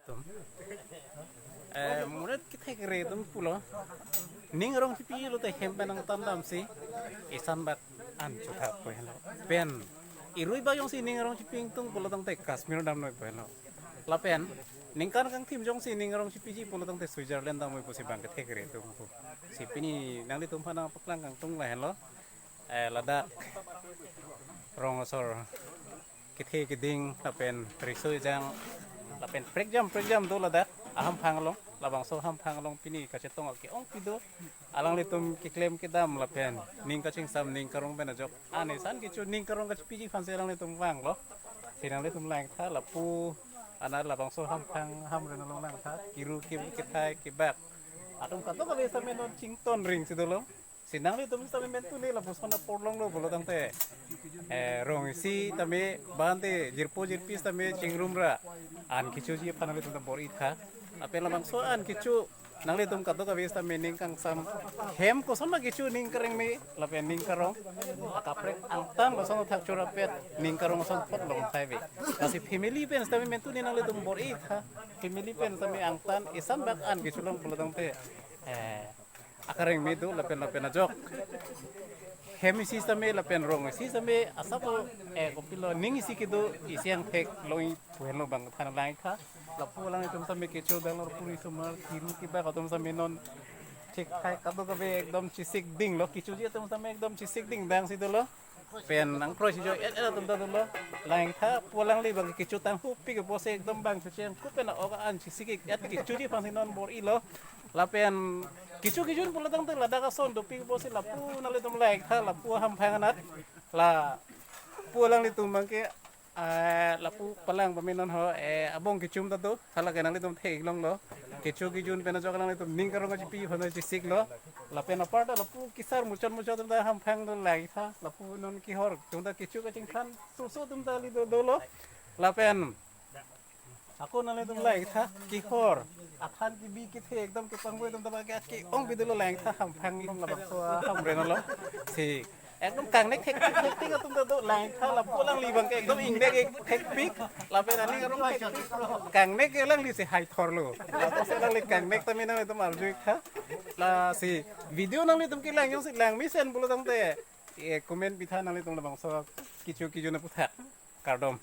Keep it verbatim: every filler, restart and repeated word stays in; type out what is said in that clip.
Tum. Eh, monit kethekre atum pulo. Ning arong chipi lote hem pen angtan damsi isan bak an chotha pu henlo. Pen irui bak jongsi ning arong chipi ingtung pulo tangte Kashmir damnoi pu henlo. Lapen ningkan kangthim jongsi ning arong chipiji pulo tangte Switzerland damnoi pusi bang kethekre atum pu. Si pini nanglitum aphan nangpaklang kangtung lahenlo. Eh, ladak rong asor kethe keding lapen riso ejang lapen prekjam prekjam do ladak ahamphang along, labangso ahamphang along pini kachetong ke-ongpi do, alanglitum keklem kedam lapen ning kachingsam ning karong pen ajok an isan kecho ning karong kachipiji aphansi alanglitum vanglo. Si nanglitum langtha lapu anar labangso ahamphang ahamren along langtha, kiru kim kethai kebak atum kadokave sitame non chington ring si dolo. Si nanglitum sitame mentune lapuson apor longlo pulo tangte, eh, rong isi tame bante jirpo jirpi sitame chingrum ra an kechoji aphan nanglitum ta bor-itha. Lapen labangso an kecho nanglitum kadokave sitame ning kangsam hem koson ma kecho ning kareng me lapen ning karong akaprek angtan koson thak chorapet ning karong koson pot long thai ve. Lasi family pen sitame mentune nanglitum bor-itha. Family pen sitame angtan isan bak an kecho long pulo tangte, eh, akareng me do lapen lapen ajok hem isi sitame lapen rong isi sitame asap, eh, kopilo ning isi kedo isi angthek long pu henlo bang than langtha. Lapu alanglitum sitame kecho dang lor puri sumar kiru kebak atum sitame non thik thai kadokave ekdom chisik dinglo, kechoji atum sitame ekdom chisik ding dang si dolo. Pen nangkroi si jo et et atum ta dolo. Langtha pu alangli bang kecho tang hupi ke pose ekdom bang chucheng ku pen ok an chisik et kechoji aphansi non bor-ilo. Lapen kecho kejun pulo tangte ladak ason dopik pusi lapu nanglitum langtha lapu ahamphang anat lapu alanglitum bang ke, ah, lapu palang pamenon ho, eh, abong kechum ta do, hala ke nanglitum theklonglo. Kecho kejun pen ajok nanglitum ning karong kachipi aphan chisiklo. Lapen apar ta lapu kesar muchot muchot atum ta ahamphang do langtha, lapu non kehor atum ta kecho kachingthan suso atum ta kali do dolo. Lapen ako nanglitum langtha kehor athan kebi kethe ekdom kepangvoi atum ta bang ke at ke-ongpi dolo langtha ahamphang along labangso ahamren along. Si ekdom kangnek thek thek thek atum ta do langtha lapu alangli bang ke ekdom ingnek ik thekpik. Lapen aning arong thekpik. Kangnek ke alangli si hai thorlo. Lapusi alangli kangnek tame nanglitum arju-iktha. Lasi video nanglitum kelang jongsi lang mesen pulo tangte, eh, comment pitha nanglitum labangso kecho kejun aputhak. Kardom.